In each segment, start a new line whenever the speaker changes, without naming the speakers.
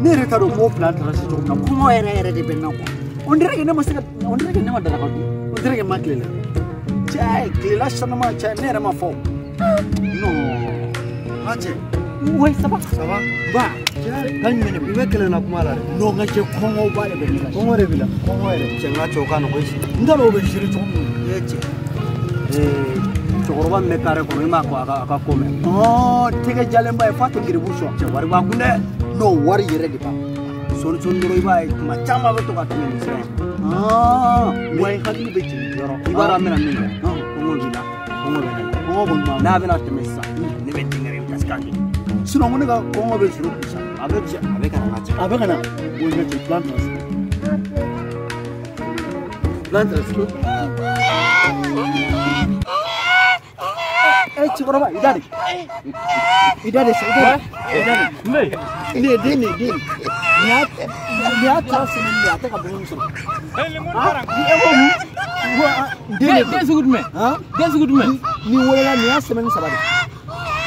Ne yɛrɛ t'a dɔn m'o plan taara se cogo min na kɔngɔ yɛrɛ yɛrɛ de bɛ n na quoi. On dirait que ne ma se ka, on dirait que ne ma daraka dun, on dirait que n ma tile la. Cɛ tilela sanuma cɛ ne yɛrɛ ma fɔ. Non.
N ka cɛ.
Oui, ça va.
Ça va?
Ba. Kan jumɛn de bɛ?
I bɛ kɛlɛ na kuma la dɛ.
Non, n ka cɛ kɔngɔba de bɛ ne la.
Kɔngɔ de b'i la. Kɔngɔ yɛrɛ. Cɛ n ka cɛ o ka nɔgɔn i si.
N t'a dɔn o bɛ gérer cogo min na.
E cɛ. Cɛkɔrɔba min bɛ carré kɔnɔ i m'a ko a ka ko mɛn.
Tɛgɛ jalenba ye f'a tɛ geribu sɔn.
Cɛ wari b'a kun dɛ.
Non, wari yɛrɛ de b'a kun.
Sɔɔni sɔɔni dɔrɔn i b'a ye tuma caman a bɛ to ka tɛmɛ nin sira in.
Wa i hakili bɛ jigin
yɔrɔ. I b'a dɔn an bɛna min kɛ. Kɔngɔ b'i la. Kɔngɔ bɛ ne la.
Kɔngɔ kɔni b'a la.
N'a bɛna tɛmɛ sisan ne bɛ denkɛrɛ i ka se k'a kɛ.
Sinon ko ne ka kɔngɔ bɛ sɔrɔ kun sa.
A bɛ cɛ a bɛ ka na n ka cɛ.
A bɛ ka na. O ye n ka cɛ plan ta sisan. Plan ta sisan. Cɛkɔrɔba i da de. I da de sa i da de. I da de.
Ne.
Nin ye den de ye den. Nin y'a ta sɛmɛni de ye a tɛ ka dumuni sɔrɔ. Ni e ko mun? Den de don.
Den sugu jumɛn? Den sugu jumɛn?
Nin wolola nin y'a sɛmɛni 3 de.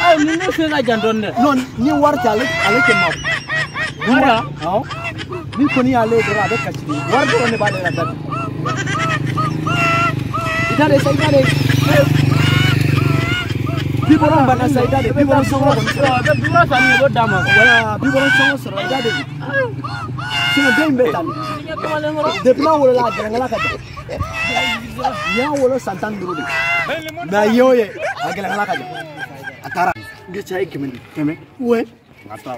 Ayi nin ne sen ka jan dɔɔni dɛ.
Non ni wari tɛ ale tɛ ma.
Wari la?
Awɔ. Ni kɔni y'ale ye dɔrɔn a bɛ kasi de. Wari dɔrɔn de b'ale la da de. I da de sa i da de. Biberon banna sa i da de. Biberon sɔngɔ kɔni sɔrɔ.
A bɛ biberon san min ye i b'o d'a ma.
Voilà biberon sɔngɔ sɔrɔ i da de. Sinon den in bɛ tan de. Depuis n'a wolola a gɛlɛnkɛla ka jan. Nin y'a wolo san 15 de. Mais a ye o ye a gɛlɛnkɛla ka jan. A taara. N cɛ ye 100 di.
100?
Ouais.
N ka taa.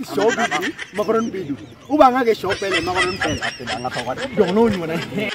Sɔ b'i dun, macaroni b'i dun. Ou bien an ka kɛ sɔ pɛlɛ, macaroni pɛlɛ.
An ka taa.
Donc n'o ɲɔgɔnna.